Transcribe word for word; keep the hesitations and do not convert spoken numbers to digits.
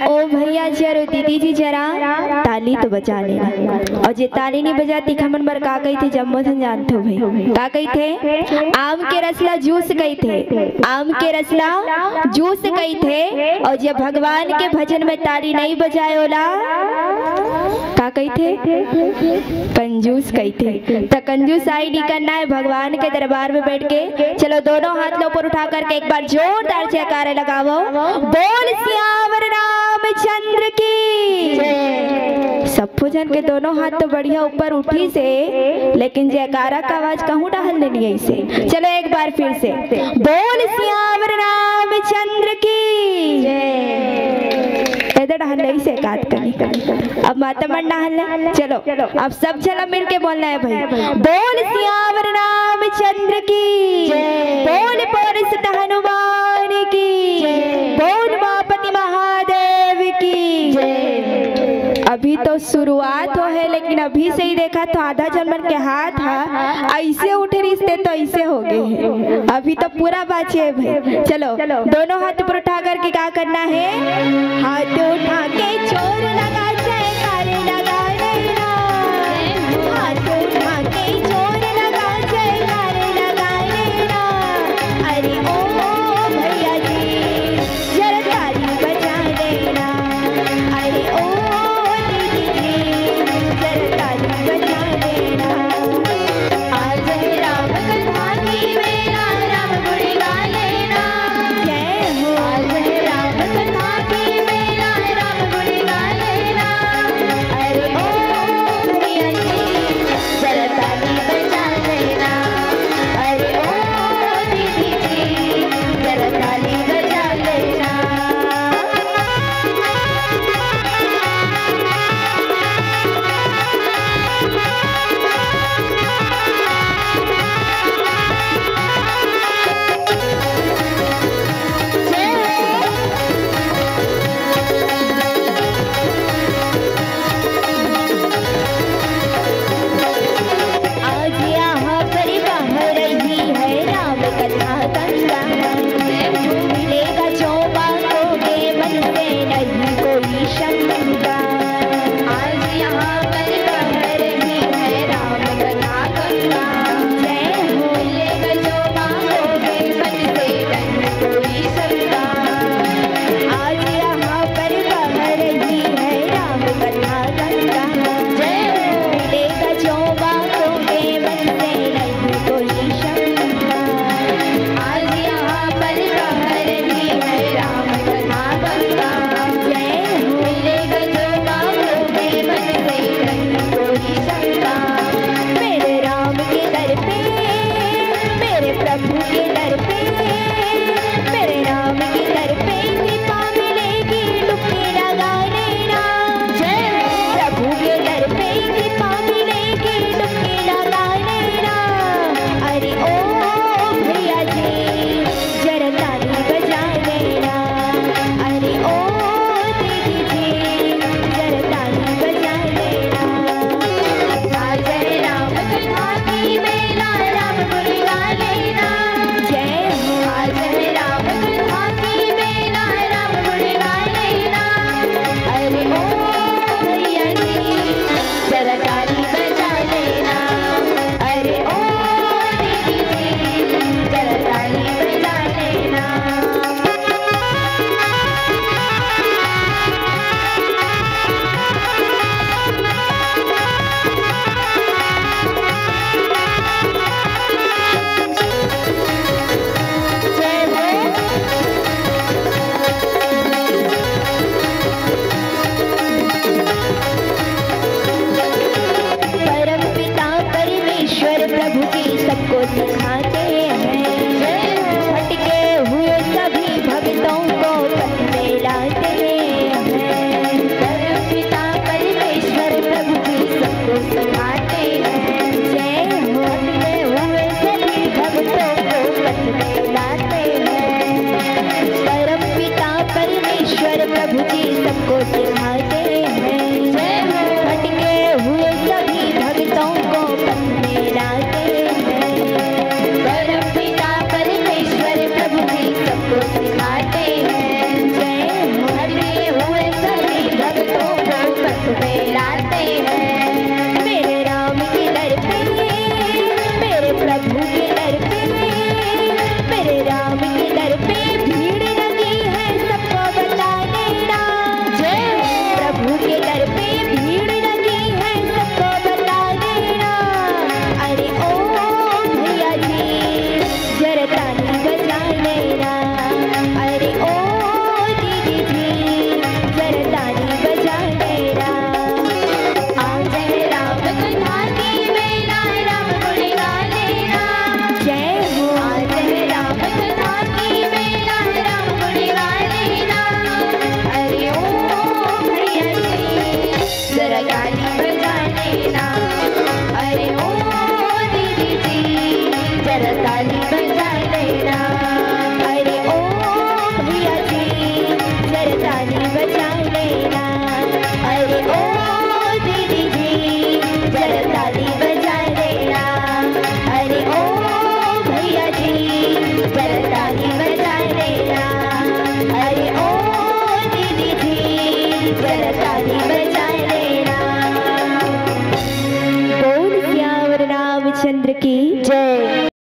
ओ भैया जरा, दीदी जी जरा, ताली तो बजा लेना। अउ जे ताली नइ बजाय तेखर मन बर का कहिथे, जम्मो झन जानथो भाई। का कहिथे? आम के रस ला जूस कहिथे, आम के रस ला जूस कहिथे। अउ जे भगवान के भजन में ताली नइ बजाय ओला का कहिथे? कंजूस कहिथे। त कंजूसाई नइ करना हे भगवान के दरबार में बैठ के। चलो, दोनों हाथ ला ऊपर उठा करके एक बार जोरदार जयकारा लगावव। बोल सियावर रामचंद्र की। सबो झन के दोनों हाथ तो बढ़िया ऊपर उठिस हे, लेकिन जयकारा के आवाज कहूं डाहर ले नइ आइस हे। चलो, एक बार फिर से, बोल सियावर रामचंद्र की। ए दे डाहर ले आइस हे, कात कनी। अब माता मन डाहर ले। चलो, अब सब झन ला मिलके बोलना हे भाई। बोल सियावर रामचंद्र की। बोल पवन सुत हनुमान की। बोल उमापति महादेव की। अभी तो शुरुआत होहे, लेकिन अभी से ही देखत हंव आधा झन मन के हाथ ह अइसे उठे रहिस ते तो अइसे हो गे हे। अभी तो पूरा बाचे हे भाई। चलो, दोनों हाथ ऊपर उठा करके का करना हे? हाथ उठा के जोर लगा जयकारे लगा लेना। हाथ उठा के जोर लगा जयकारे लगा लेना। अरे ओ भैया जी, जरा ताली बजा लेना। अरे ओ दीदी जी, जरा ताली बजा लेना। आज है राम कथा की बेला, राम गुण गा लेना। जय हो। आज है राम कथा की बेला, राम ताली बजा लेना। अरे ओ भैया जी, जरा ताली बजा लेना। अरे ओ दीदी जी,